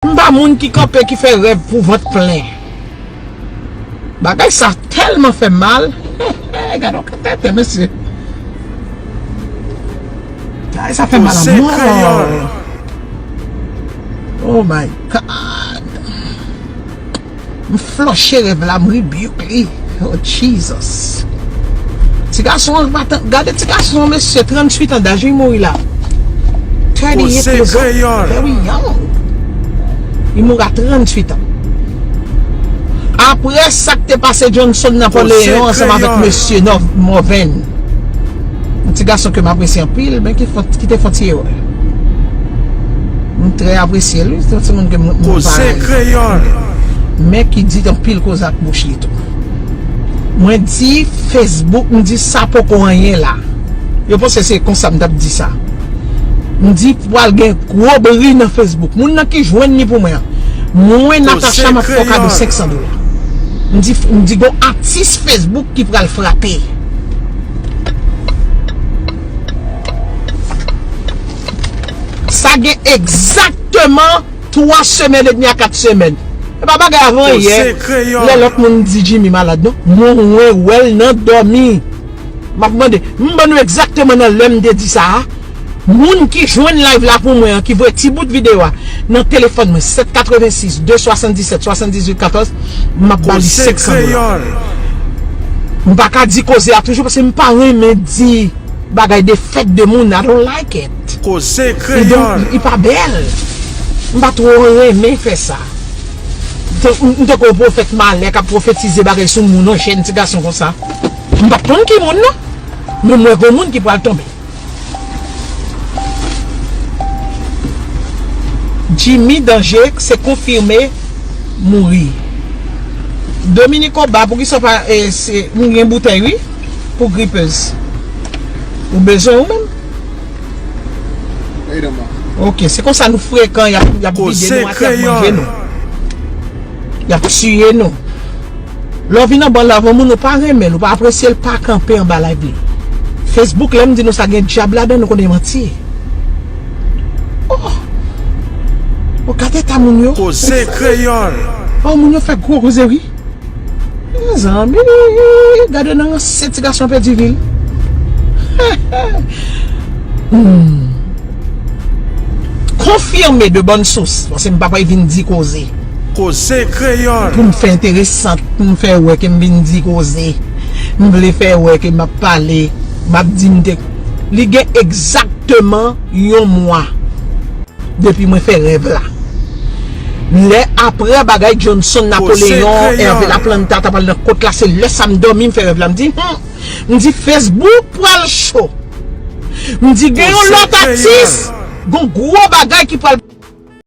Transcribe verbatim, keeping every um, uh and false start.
M pa moun ki kanpe, ki fè rèv pou vant plen. Bagay sa tèlman fè m mal. Gade yon katètè, mesye. Bagay sa fè m mal anmò. Oh my God. M flòche rèv la, m rebuke li. Oh, Jesus. Ti gason an pa tan, gade ti gason an, mesye, tranntuit an daj, li mouri la. Thirty-eight years old. Very young. Li mouri a tranntuit an. Apre sa k te pase Johnson Napoleon ansanm avèk mesye Morvan. Yon ti gason ke m apresye anpil, men ki fè, ki te fè yon ti erè. M trè apresye l, wi. Se yon timoun ke m, m pa renmen. Men ki di anpil koze ak bouch li tou. Mwen di Facebook, m di sa poko anyen la. Yo panse se konsa m t ap di sa. M di pral gen gwo bri nan Facebook. Moun nan ki jwenn li pou mwen an. Mwen, Natacha, m ap fè w kado senk san dola. M di, m di gon atis Facebook ki pral frape. Sa gen egzakteman twa semèn edmi a kat semèn. E pa bagay avan yè. Lè lòt moun di Jimmy malad, non. Mwen, mwen wè l nan dòmi. M ap mande, m ban nou egzakteman nan lè m te di sa a. Moun ki jwenn live la pou mwen an, ki voye ti bout videyo a nan telefòn mwen, sèt katrevensis, de swasanndisèt, swasanndizuit katòz, m ap ba li senk san dola. M pa ka di koze a toujou, paske m pa renmen di bagay de fèt de moun, I don't like it. Koze kreyòl. Li pa bèl. M pa twò renmen fè sa. M tankou yon pwofèt malè k ap pwofetize bagay sou moun, yon jèn ti gason konsa. M p ap konn ki moun, non. Men m wè gon moun ki pral tonbe. Jimmy Danger se konfime mouri. Dominique Oba, poukisa w pa, e, se, m gen boutèy, wi, pou gripez. Ou bezwen ou menm? Ok, se konsa nou frekan, y ap, y ap vide nou atè, y ap manje nou. Y ap tiye nou. Lè w vin anba live yon moun, ou pa renmen l, ou pa apresye l, pa kanpe anba live li. Facebook, lè m di nou sa gen dyab ladan, nou konnen manti. Oh! Oh, gade eta moun yo. Koze kreyòl. Oh, moun yo fè gwo koze, wi. Mezanmi, gade nan ranse ti gason pèdi vi l. Hmm. Konfime de bòn sous, paske m pa pral vin di koze. Koze kreyòl. Pou m fè enteresan, pou m fè wè ke m vin di koze. M vle fè wè ke m ap pale, m ap di m te. Li gen egzakteman yon mwa depi mwen fè rèv la. Lè apre bagay Johnson, Napoleon, Hervé Laplanta t ap al nan kot la, se lè sa m dòmi, m fè rèv la, m di, hmm, m di Facebook pral cho. M di gen yon lòt atis, gon gwo bagay ki pral